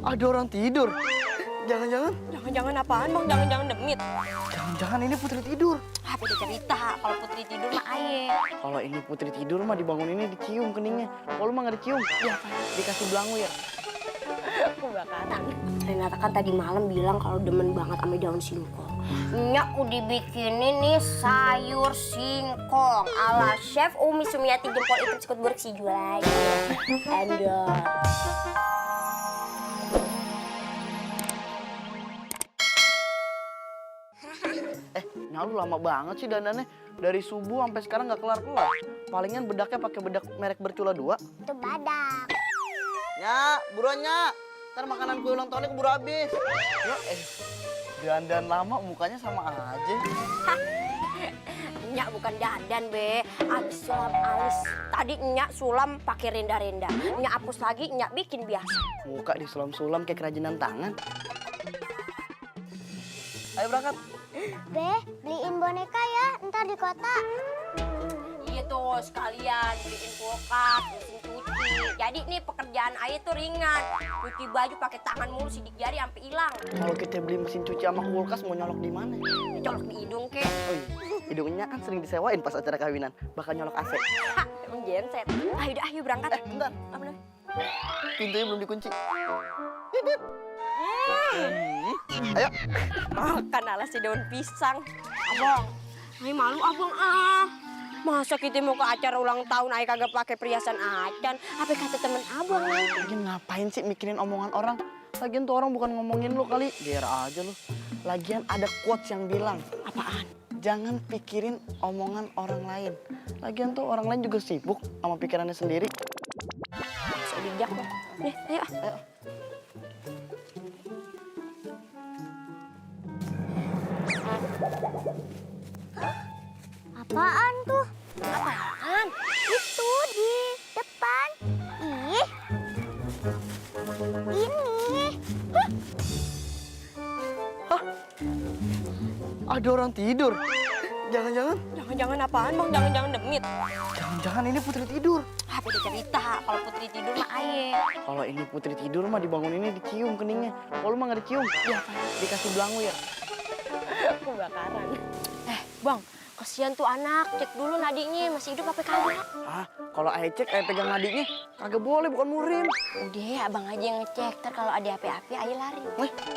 Ada orang tidur. Jangan-jangan. Jangan-jangan apaan bang? Jangan-jangan demit. Jangan ini Putri tidur. Apa dia cerita? Kalau Putri tidur mah aye. Kalau ini Putri tidur mah dibangun ini dicium keningnya. Kalau mah nggak dicium, ya dikasih belangu ya. Aku bakaran. Renata kan tadi malam bilang kalau demen banget sama daun singkong. Nyak udah bikinin nih sayur singkong ala chef Umi Sumiati jempol hitam sikut buruk si jual aja. Endor. Nah lu lama banget sih dandannya. Dari subuh sampai sekarang nggak kelar-kelar. Palingan bedaknya pakai bedak merek Bercula 2. Itu badak. Nya, buruannya. Ntar makanan kue ulang tahunnya keburu habis. Ya, dandan lama mukanya sama aja. Nyak bukan dandan be, abis sulam alis. Tadi nyak sulam pakai renda-renda. Nyak hapus lagi, nyak bikin biasa. Muka disulam-sulam kayak kerajinan tangan. Ayo berangkat. Be, beliin boneka ya, ntar di kota. Iya tuh, sekalian beliin kulkas, mesin cuci. Jadi nih pekerjaan Ayah tuh ringan. Cuci baju pakai tangan mulu, sidik jari sampai hilang. Kalau kita beli mesin cuci sama kulkas mau nyolok di mana? Colok di hidung kek. Oh iya, hidungnya kan sering disewain pas acara kawinan. Bakal nyolok AC. Hah, emang genset. Ayo dah, ayo berangkat. Bentar. Apa nih? Pintunya belum dikunci. Ayo. Makan alas si daun pisang. Abang, Ayah malu abang ah. Masa kita mau ke acara ulang tahun Ayah kagak pakai perhiasan acan? Apa kata temen abang nih? Lagian ngapain sih mikirin omongan orang? Lagian tuh orang bukan ngomongin lu kali. Biar aja lu. Lagian ada quotes yang bilang. Apaan? Jangan pikirin omongan orang lain. Lagian tuh orang lain juga sibuk sama pikirannya sendiri. So bijak loh. Nih, ayo. Ayo. Apaan tuh? Apaan? Itu di depan. Ih. Ini. Ada orang tidur. Jangan-jangan. Jangan-jangan apaan bang? Jangan-jangan demit. Jangan ini Putri tidur. Apa dia cerita? Kalau Putri tidur mah aye. Kalau ini Putri tidur mah dibangun ini dicium keningnya. Kalau mah nggak dicium, ya dikasih belangu ya. Aku bakaran. Bang, kasihan tuh anak. Cek dulu nadinya masih hidup apa kagak? Ah, kalau ayah cek, ayah pegang nadinya, kagak boleh, bukan murim. Udah, abang aja yang ngecek. Ntar kalau ada api-api, Ayah lari.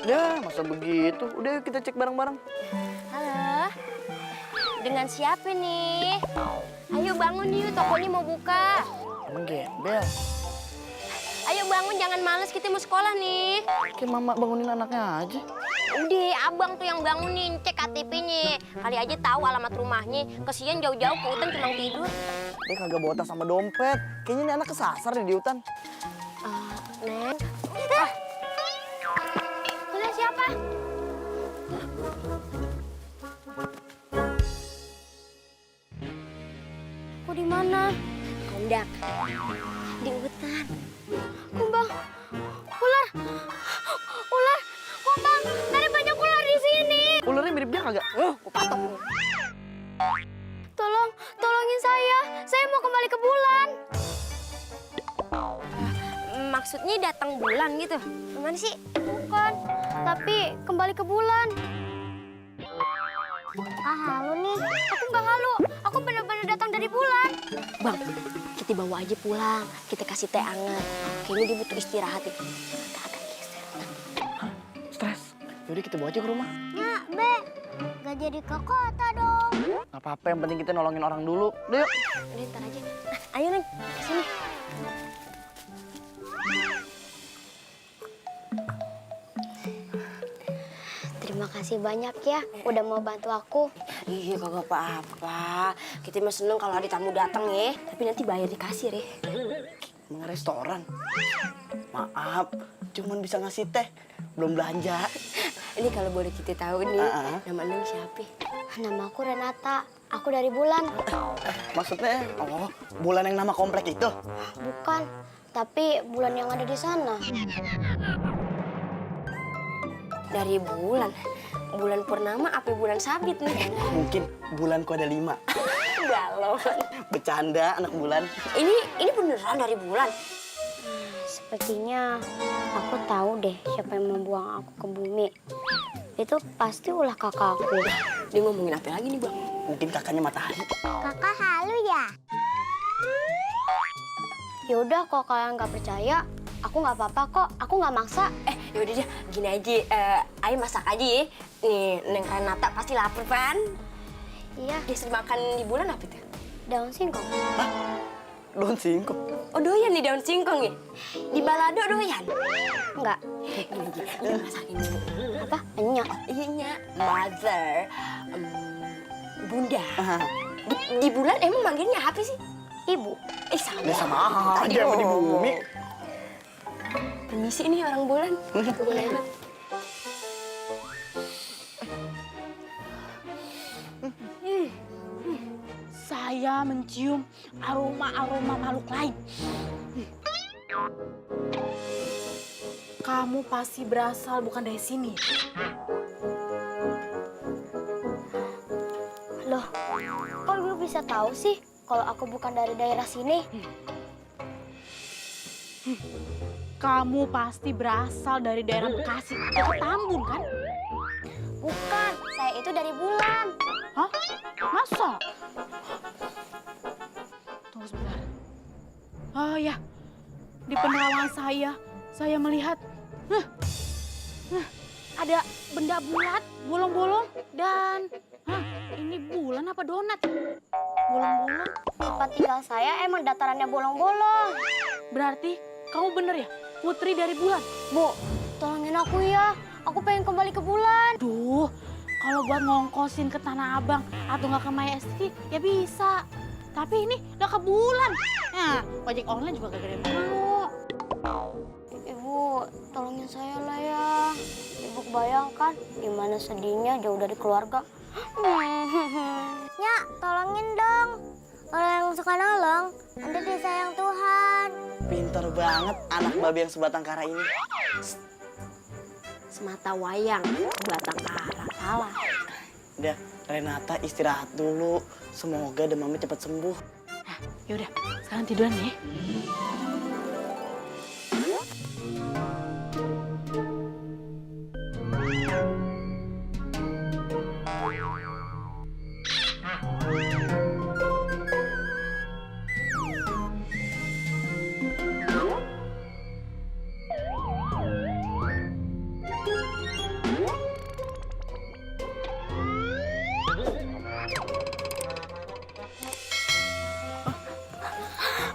Ya masa begitu. Udah yuk kita cek bareng-bareng. Halo, dengan siapa nih? Ayo bangun yuk, tokonya mau buka. Emang gembel. Ayo bangun, jangan males, kita mau sekolah nih. Kayak mama bangunin anaknya aja. Udah, abang tuh yang bangunin, cek KTP-nya. Kali aja tahu alamat rumahnya. Kesian jauh-jauh ke hutan cuma tidur. Dia kagak bawa tas sama dompet. Kayaknya ini anak kesasar di hutan. Neng. Kalian siapa? Aku di mana? Kondak. Di hutan. Kumbang. Ular. Ular. Kumbang. Ada banyak ular di sini. Ularnya mirip dia kagak? Aku patok. Tolongin saya. Saya mau kembali ke bulan. Maksudnya datang bulan gitu? Gimana sih? Bukan, tapi kembali ke bulan. Ah, halu nih. Aku nggak halu. Aku benar-benar datang dari bulan. Bang, kita bawa aja pulang. Kita kasih teh hangat. Kayaknya dia butuh istirahat ya. Agak geser. Stres. Yaudah kita bawa aja ke rumah. Ya, Be. Gak jadi ke kota dong. Gak apa-apa, yang penting kita nolongin orang dulu. Udah yuk. Udah ntar aja. Ayo Neng, kesini. Terima kasih banyak ya, udah mau bantu aku. Iya kagak apa-apa. Kita mah seneng kalau ada tamu datang ya. Tapi nanti bayar di kasir ya. Emang restoran. Maaf, cuman bisa ngasih teh. Belum belanja. Ini kalau boleh kita tahu nih, nama Neng siapa? Nama aku Renata, aku dari bulan. Maksudnya, bulan yang nama komplek itu? Bukan, tapi bulan yang ada di sana. Dari bulan? Bulan purnama apa bulan sabit nih? Mungkin bulanku ada 5. Galau. Bercanda anak bulan. Ini beneran dari bulan? Sepertinya aku tahu deh siapa yang membuang aku ke bumi. Itu pasti ulah kakakku. Dia ngomongin apa lagi nih, Bang? Mungkin kakaknya Matahari. Kakak halu ya? Yaudah, kalau kalian nggak percaya, aku nggak apa-apa kok. Aku nggak maksa. Yaudah deh, gini aja. Ayo masak aja ya. Nih, Neng Renata pasti lapar kan? Iya, Dia sering makan di bulan apa itu? daun singkong. Daun singkong. Oh, doyan nih daun singkong ya? Di balado doyan? Enggak. Udah masakin dulu. Apa? Enyak. Iya, mother, bunda. Di bulan emang manggilnya apa sih? Ibu. Sama. Ya sama aja sama di bumi. Permisi nih orang bulan. Saya mencium aroma-aroma makhluk lain. Kamu pasti berasal bukan dari sini. Loh, kok lu bisa tahu sih kalau aku bukan dari daerah sini? Kamu pasti berasal dari daerah Bekasi, dekat Tambun kan? Bukan, saya itu dari bulan. Hah? Masa? Tunggu sebentar. Oh ya, di penerawangan saya melihat ada benda bulat, bolong-bolong, dan ini bulan apa donat? Bolong-bolong. Tempat tinggal saya emang datarannya bolong-bolong. Berarti kamu bener ya, putri dari bulan? Bu, tolongin aku ya. Aku pengen kembali ke bulan. Duh, kalau buat ngongkosin ke Tanah Abang atau nggak ke Maya Esti, ya bisa. Tapi ini udah ke bulan. Nah, ojek online juga gak ada yang mau. Ibu, tolongin saya lah ya. Ibu bayangkan gimana sedihnya jauh dari keluarga. Ya, tolongin dong. Orang yang suka nolong, nanti disayang Tuhan. Pintar banget anak babi yang sebatang kara ini. Semata wayang, batang kara. Salah. Udah, Renata istirahat dulu. Semoga demamnya cepat sembuh. Nah, yaudah, sekarang tiduran ya.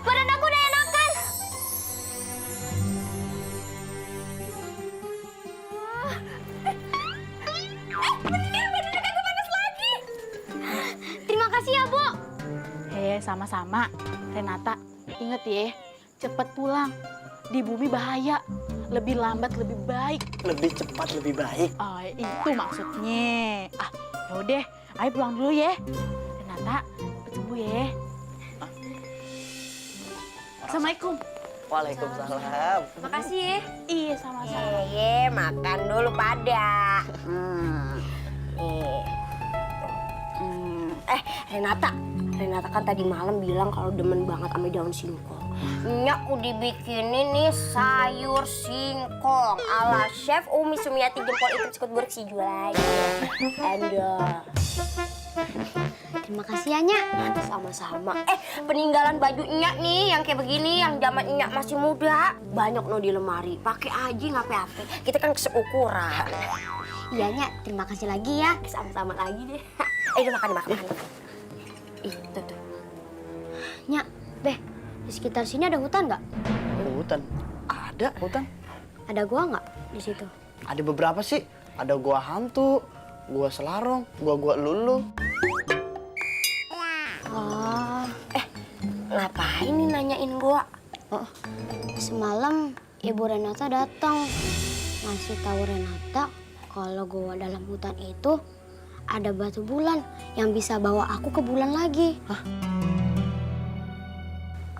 Badan aku udah enakan. Terima kasih ya, Bu. Sama-sama. Renata, inget ya, cepet pulang. Di bumi bahaya. Lebih lambat lebih baik. Lebih cepat lebih baik. Oh, itu maksudnya. Yaudah, ayo pulang dulu ya. Renata, cepet sembuh ya. Assalamualaikum. Waalaikumsalam. Makasih ya. Iya, sama-sama. Makan dulu pada. Renata kan tadi malam bilang kalau demen banget sama daun singkong. Nyak udah dibikinin nih sayur singkong ala chef Umi Sumiati jempol itu sekut buruk si jualan. Terima kasih ya, Nyak. Sama-sama. Peninggalan baju Nyak nih yang kayak begini, yang zaman Nyak masih muda. Banyak no di lemari. Pakai aja nggak apa-apa. Kita kan seukuran. Iya, Nyak. Terima kasih lagi ya. Sama-sama lagi deh. Udah makan. Tuh. Nyak, Beh, di sekitar sini ada hutan nggak? Hutan. Ada hutan. Ada gua nggak di situ? Ada beberapa sih. Ada gua hantu, gua selarong, gua lulu. Oh, Ngapain nih nanyain gua? semalam Ibu Renata datang ngasih tahu Renata kalau gua dalam hutan itu ada batu bulan yang bisa bawa aku ke bulan lagi.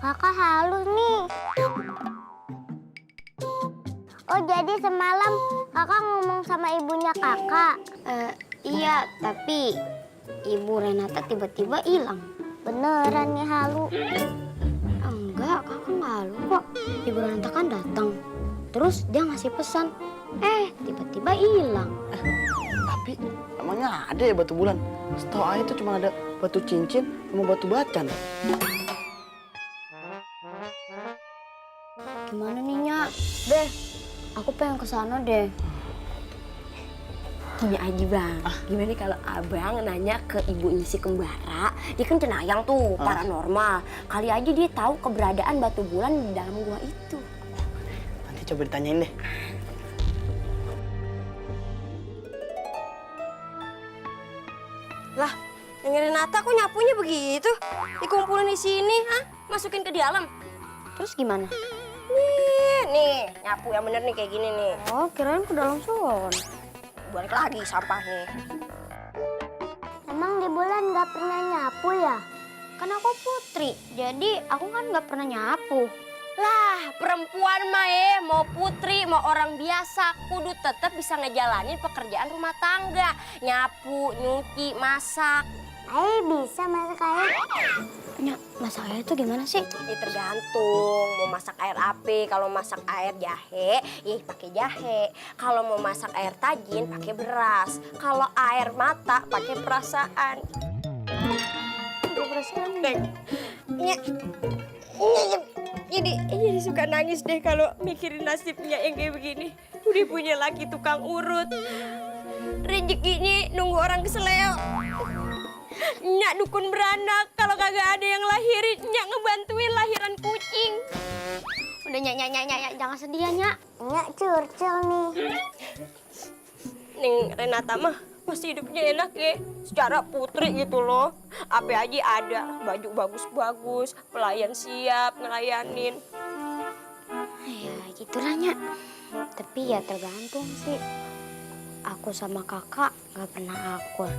Kakak halus nih. Oh, jadi semalam kakak ngomong sama ibunya kakak? Iya, tapi Ibu Renata tiba-tiba hilang. Beneran nih halu? Enggak, kakak nggak halu kok. kok. Ibu Renata kan datang. Terus dia ngasih pesan. Tiba-tiba hilang. Tapi emangnya ada ya batu bulan? Setahu ayah itu cuma ada batu cincin sama batu bacan. Gimana nih, Nyak? Deh, aku pengen ke sana deh. Gini aja bang, gimana kalau abang nanya ke ibunya si kembara, dia kan cenayang tuh, paranormal. Kali aja dia tahu keberadaan batu bulan di dalam gua itu. Nanti coba ditanyain deh. Lah, yang Renata kok nyapunya begitu? Dikumpulin di sini, masukin ke dalam. Terus gimana? Nih, nyapu yang bener nih kayak gini nih. Oh, kirain ke dalam son. Balik lagi sampahnya. Emang di bulan nggak pernah nyapu ya? Kan aku putri, jadi aku kan nggak pernah nyapu. Lah, perempuan mah mau putri, mau orang biasa, kudu tetap bisa ngejalanin pekerjaan rumah tangga. Nyapu, nyuci, masak. Bisa masak air. Nyak, masak air itu gimana sih? Ya tergantung, mau masak air api, kalau masak air jahe, ya pakai jahe. Kalau mau masak air tajin, pakai beras. Kalau air mata, pakai perasaan. Perasaan Jadi suka nangis deh kalau mikirin nasibnya yang kayak begini. Udah punya laki tukang urut. Rezekinya nunggu orang keseleo. Nyak dukun beranak, kalau kagak ada yang lahirin, Nyak ngebantuin lahiran kucing. Udah Nyak, jangan sedih ya Nyak. Nyak curcol nih. Neng Renata mah pasti hidupnya enak ya, secara putri gitu loh. Apa aja ada, baju bagus-bagus, pelayan siap ngelayanin. Ya gitulah Nyak. Tapi ya tergantung sih. Aku sama kakak gak pernah akur.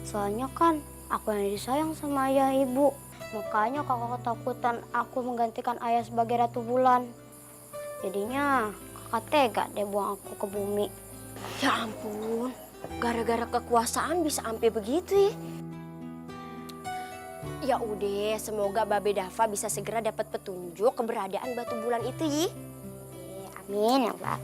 Soalnya kan aku yang disayang sama ayah ibu. Makanya kakak ketakutan aku menggantikan ayah sebagai ratu bulan. Jadinya kakak tega deh buang aku ke bumi. Ya ampun, gara-gara kekuasaan bisa sampai begitu ya. Ya udah, semoga Babe Dava bisa segera dapat petunjuk keberadaan batu bulan itu ya. Amin ya Mbak.